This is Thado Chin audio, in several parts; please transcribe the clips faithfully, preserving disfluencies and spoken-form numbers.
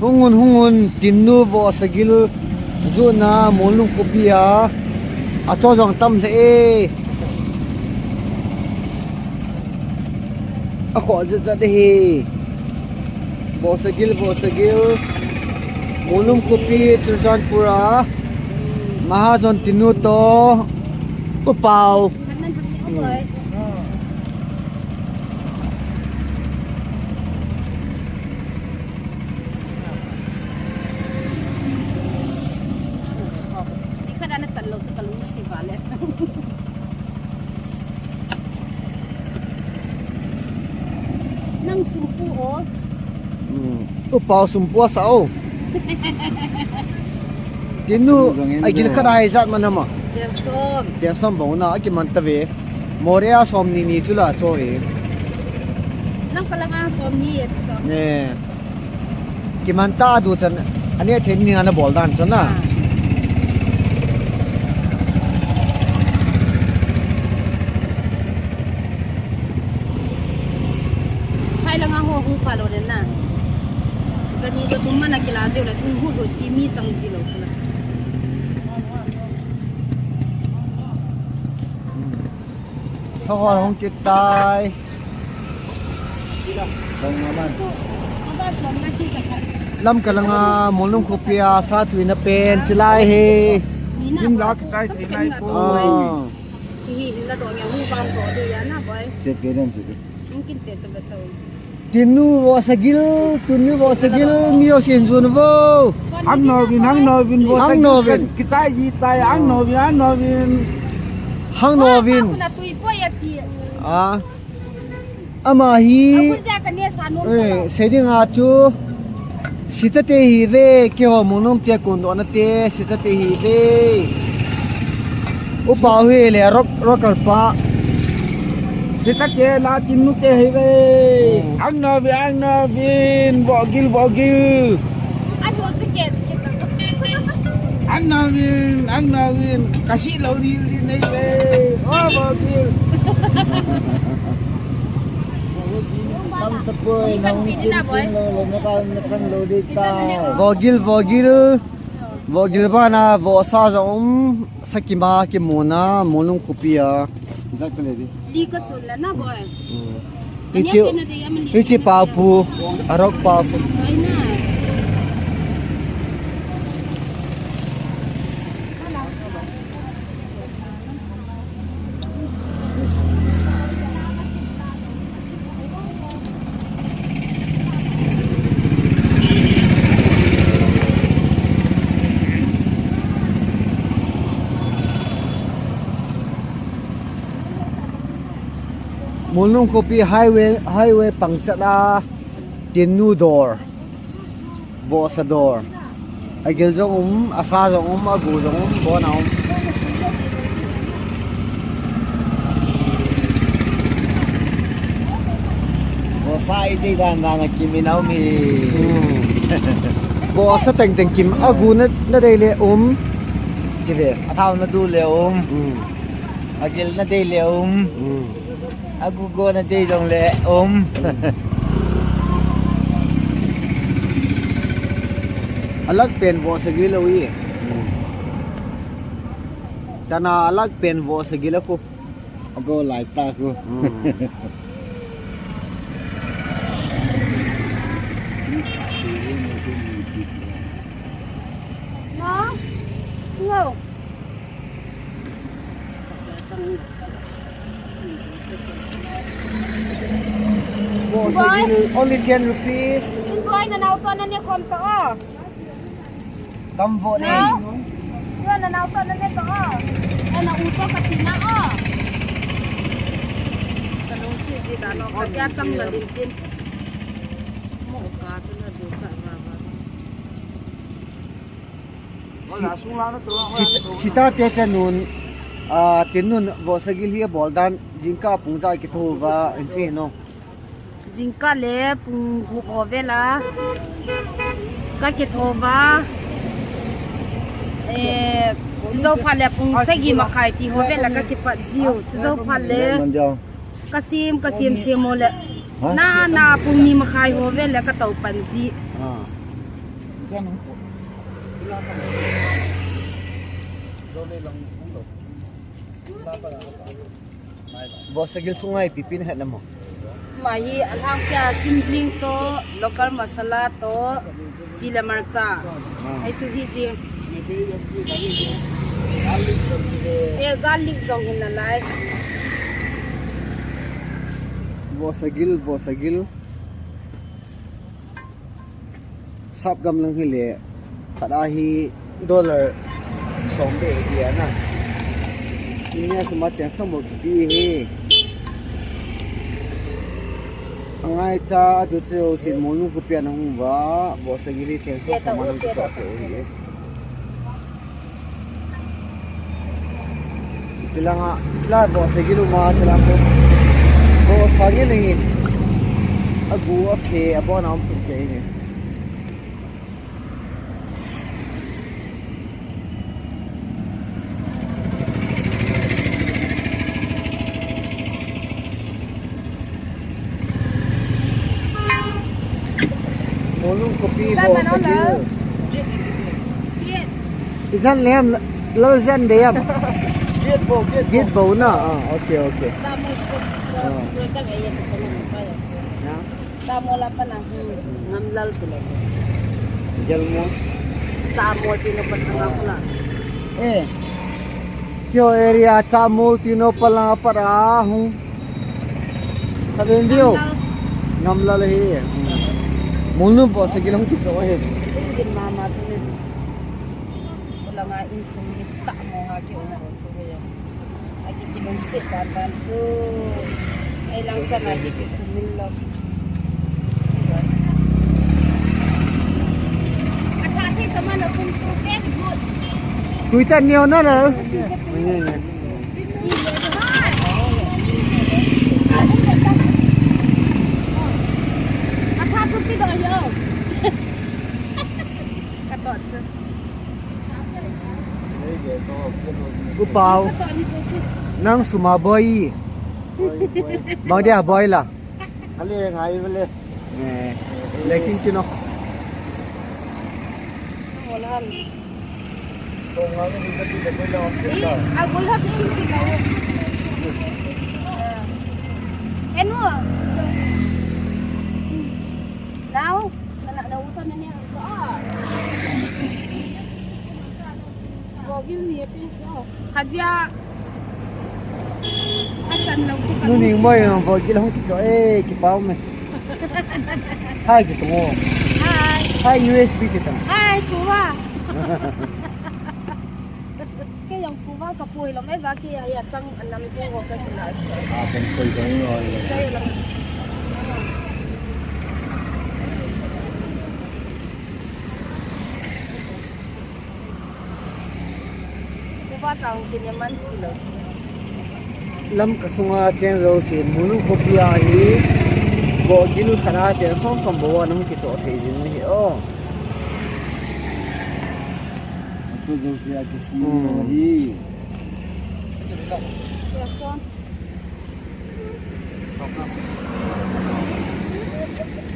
Hungun, hungun, Tinnu Vohsa gil juna Molnung khopi a. Acho jong tam lheh e. Akhoh jat jat e hi. Vohsa gil, Vohsa gil. Molnung khopi Churachandpur a. Mahajon Tinnu toh U Pau. Ni khat ana chan lou chu ka lung na si va le. Nang sumpu o. Hmm. U Pau sumpu asa o. Tinnu, agil khat a hai jat man ham a. Cheng som. Cheng som bou na, akiman ta ve. Moreh a som ni ni chu la cho e. Lang pa lang a som ni e som. Ne. Kiman ta a du chan, ani a then ni ana bol dan chan na. Ah. Phai lang a ho hung pha lou le na. Jani ja thum mana kila jiu le thum hu hu chi mi chang ji lou chu la. Sahol hung kit tai. Lamka langa Molnung khopi a sa tuina pen chilai hi. Lim la kichai thei nai po. Ah. Chi hi in la do nya hu bang do de ya na boy. Che pe nem che. Hung kin te to ba to. Tinnu Vohsa gil, Tinnu Vohsa gil, mi o sin jun vo. Ang no vin, ang no vin, Vohsa gil. Ang no vin. Kichai ji tai, ang no vin, ang no vin. Hang no vin. Aku na tui po ya ti. Ah. Ama hi. Aku ja ka ne sa no. Eh, sei ding a chu. Sita te hi ve, keiho Molnung te kon dohna te, sita te hi ve. U Pau hi le rock, rock kalpa. Sita te la Tinnu te hi ve. Hmm. Ang na vin, ang na vin, Vohgil, Vohgil. A jo chu ke, ke ta. Ang na vin, ang na vin, kasi lou ni, ni nei ve. Oh, Vohgil. Tam tapoi, na hung kin kin lou le, na ka na chang lou ding ta. Vohgil, Vohgil. Vohgil bana, Vohsa jong um, sakima kimuna, Molnung khopi a. Exactly. Li ka chun la na boy. Hmm. Hichi, hichi papu, arok papu. China. Molnung khopi highway, highway pang chat a Tinnu dor. Vohsa dor. Agil jong um, asa jong um, agu jong um, bon a um. Vohsa i dei dan dan a kimin a um hi. Hmm. Vohsa teng teng kim, agu na, na dei le um. Kive. Athao na du le um. Hmm. Agil na dei le um. Hmm. Agu go na dei jong le um. Alag pen Vohsa gil lou hi. Tana alag pen Vohsa gil a khu. Ago lai ta khu. Hmm. No? No. Boy. Only ten rupees. Boy, na nau to na ne khom to o. Kam vo ne. Nau? Yo, na nau to na ne to o. E na u to ka ti na o. Ka lung si ji da no ka ya chang la lin tin. Mo ka chu na du cha ba ba. Sita, sita te te nun, a, tin nun Vohsa gil hi bol dan, jingkah pung ja kitho va, in si no. Jingkah le pung gup ho vela, ka kitho va, eh, chujou phat le pung sagi makhai ti ho vela ka kipat jiu, chujou phat le. Ka sim, ka sim, sim mo le. Ha? Na, na, pung ni makhai ho vela ka tou pan ji. Ah. Vohsa gil sunga ipi ipi nahet nam ham? Ama hi alhang kia sibling toh, local masala toh, chili marcha. Ah. Ahi chu hi jing. Eh, garlic jong hi nalai. Vohsa gil, vohsa gil. Sap gam lang hile, khat a hi dollar som beh hi ana. India sum a cheng som bou kipe hi. Angaicha atu cheu sin Molnung khopi a nahung uva, vohsa gil hi cheng som som a nahung kichoh thei u hi. Tilanga, tila vohsa gil uma, tila ko. Vohsa gil hi. Agu aphe, abon a um thum kei hi. Molnung khopi, vohsa gil. Ijat lem, lal jan de ham. Git bou, git bou. Git bou na. Ah, okay, okay. Ah. Na? Samol a pat a, hmm, Ngamlal ti le. Gelmo. Samol ti no pat a Ngamlal. Eh. Kio area Samol ti no pat a pat a hung. Saben dio. Ngamlal. Ngamlal hi. Hmm. Molnung vohsa gil hung kichoh hi. Gin mama chu ni. Ulanga insung ni ta mo ha ki um ko chu ya. Aki kilungset ban ban chu. Ai lang chan aki kisumil lo. Acha thi to mana sum chu very good. Twitter neo na la. Acha chu ti do yo. Ka to chu. Upau. Nang sum a boi. Boi, boi. Bang dia boi la. Ale ngai bole. Eh, lekin kino. Wala. Kong ngai ni ka ti le boi la. Eh, I will have to sing it now. Eh. Enu. Now, na, na, na utan na niya. Ah. Khabia. Achan lo chu ka. Nuni mo yung vohsa gil hung kichoh e, kipau me. Hi kitung o. Hi. Hi U S B kitung. Hi, kuva. Kei jong kuva ka pui lo, mai va kei a chang anam tu ho ka kila. Ah, kan koi kan lo. Kei lo. Kuva chang kin ya man si lo. Lamka sunga cheng jouse, Molnung khopi a hi, vohsa gil khat a cheng som som bou a nahung kichoh thei jing u hi o. Achu jouse a kisim lo hi.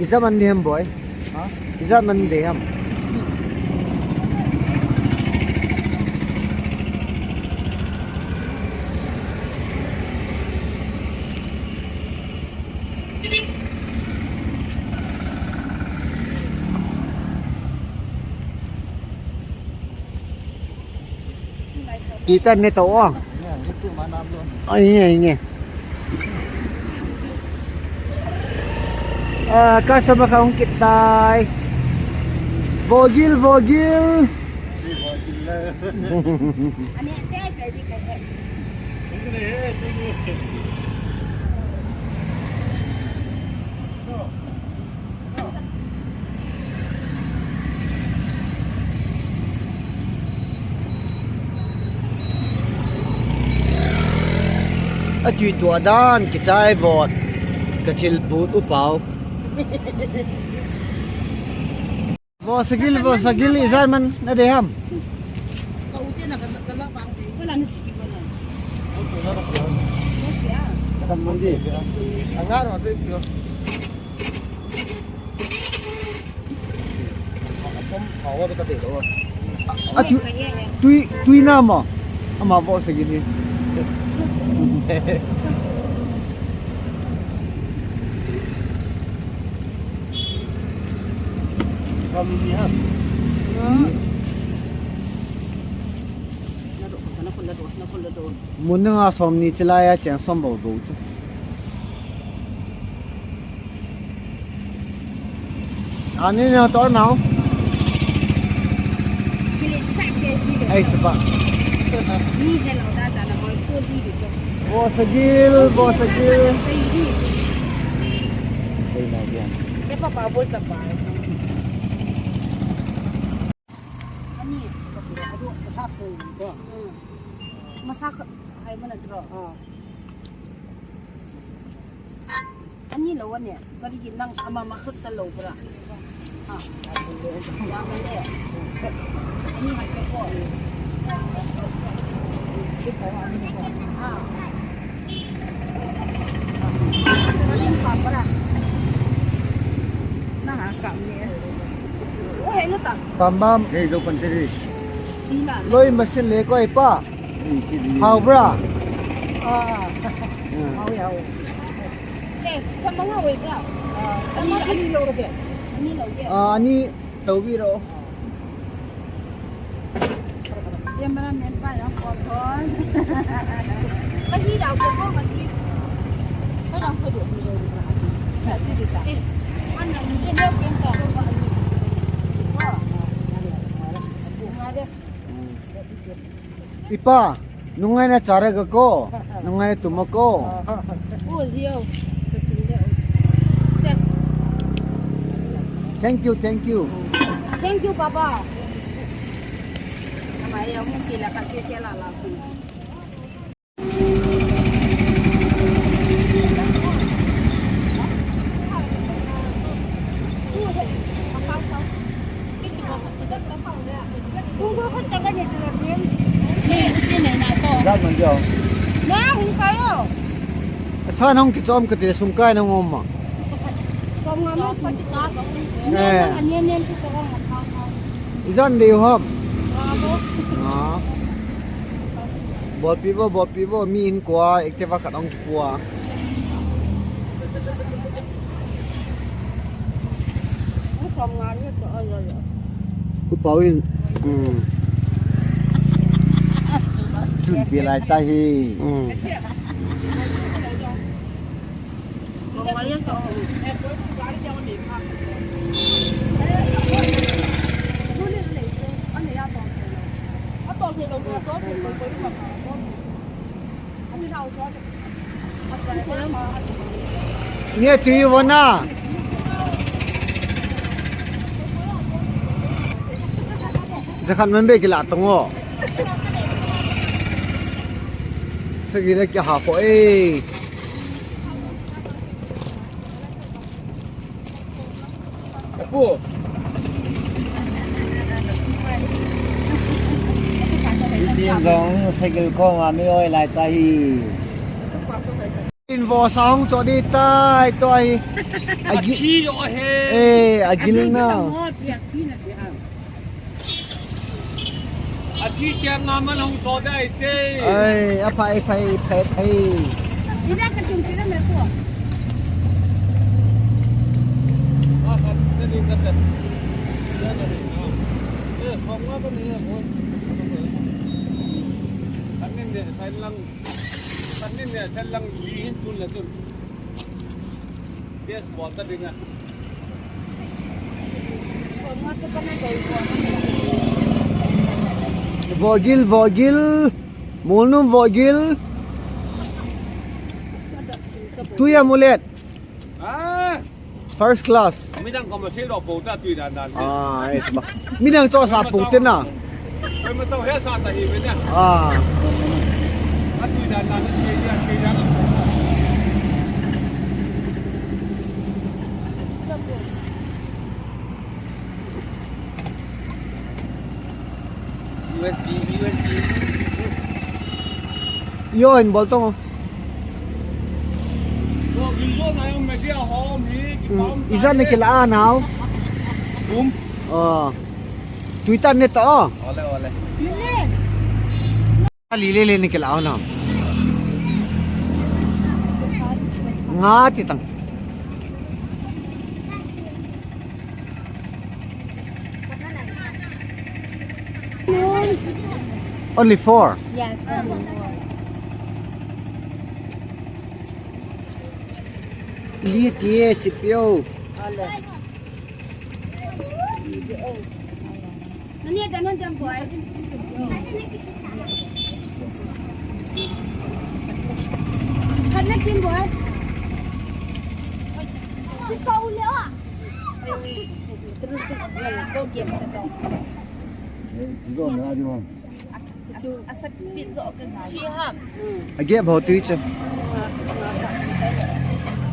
Ijat man ding ham boi? Ha? Ijat man ding ham? Kita ni tau ang. Ai, ai, ai. Ah, customer ka hung kit tai. Vohsa gil, vohsa gil. Atui tua dan kichai vot kachil but upau. Vohsa gil, vohsa gil, ijat man na dei ham? Kan mandi. Angar ma pe pio. Hawa to ka te lo. A tu, tui, tui na mo. Ama bo sa gini. Kami ni ha. Mun nga som ni chilai a cheng som bo do chu. Ani na to nau. Kili sak ke si de. Ai, chapa. Ni he lo da da na mo ko si de cho. Bo sa gil, bo sa gil. Kei na gyan. Ke pa pa bol chapa. Ani, adu, masa ko. Hmm. Masa ko, hai mana dro. Ah. Ani lo ani, kari ki nang ama ma khut ta lo bra. Ha. Ya me le. Ani hai ko. Ha. Kari pa bra. Na ha ka me. O hai no ta. Pam pam. Hei, do pan seri. Sila. Loi masin le ko ai pa. Hei, seri. Hao bra. Ah. Hao ya. Eh, sama nga wei bra. Ah, ani, ani lo ke. Ani lo ke. Ah, ani tau bi ro. Cameraman pa yang ko ko. Mahi lau ko ko masi. Ko lau ko do ni lo. Sa si di ta. Eh, mana ni ne ko ko ko ani. Ko. Ada. Ipa, nungai na chara ga ko, nungai na tuma ko. Oh, Leo. Thank you, thank you. Thank you, Papa. Ama ya mo sila kasi sila la. San hong kichom kati sum kai na ngom ma. Eh. Izan de hom. Ah. Bolpi bo, bolpi bo, mi in kwa, Activa khat ong kipua. Ku Pau in, hmm. Chun pi lai ta hi. Hmm. Nge tui vona. Jakhat man be kila tongo. Sagi le kya ha ko e. Pu. Tin dong cycle ko ma mi oi lai ta hi. In vo sa hong cho di tai to hi. Agi. Athi jo he. Eh, agil na. Athi chang nga man hong so dai te. Ai, aphai, phai, phai, phai. Ina ka tum kila me ko. Ah, kan ni ka ta. Ya na ni. Eh, khong nga ka ni ya ko. Kan ni ne sai lang. Kan ni ne sai lang li hin tun la tun. Test bol ta ding a. Vogil, vogil. Mulnum vogil. Tuya mulet. Ah. First class. Midang ko masih do po ta tui dan dan. Ah, eh, ba. Midang cho sa pu tin na. Koi ma tau he sa ta hi ve nia. Ah. A tui dan dan, a tui dan, a tui dan. U S B, U S B. Yo, in bol tong. Ko gillo na yung media home hi, hmm, kipam ijat na kila a nau. Boom. Oh. Twitter ne ta o. Ole, ole. Ali le le nikil au na. Nga ti tang. Only four. Yes, only four. Li ti e, sipio. Ole. Nani ada non jam boy. Khat na kim boy. Kau le a. Terus tu, ya, kau game satu. Eh, tu tu, ni ada. Chu chu. Asat pi jo ka ngai. Chi ham. Hmm. A gap ho tui chu.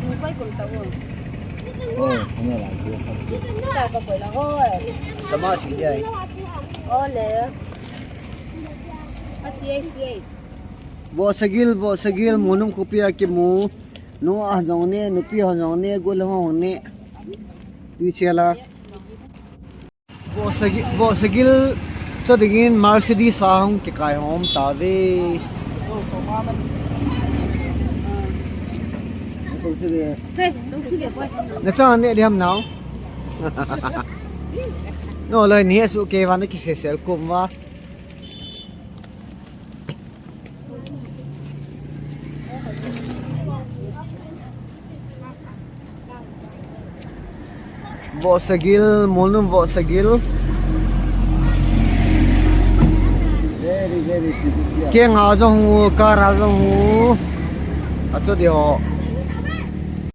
Ngai kum ta wo. Oh, sana la, je sa je. Ta ka koi la ho. Sama si dai. Ole. A chi ai chi ai. Vohsa gil, vohsa gil, Molnom khopi a kimu. Nu a jong ne, nupi ho jong ne, gol ho ne. Tui chela. Vohsa gil, vohsa gil cho dingin Mercedes a hung kikai hom ta ve. Na chang ne di ham nao. No loi ni su ke va na ki se sel kum va. Vohsa gil, Molnom vohsa gil. Very, very beautiful. Keng a jong hu, car a jong hu. Achu di ho.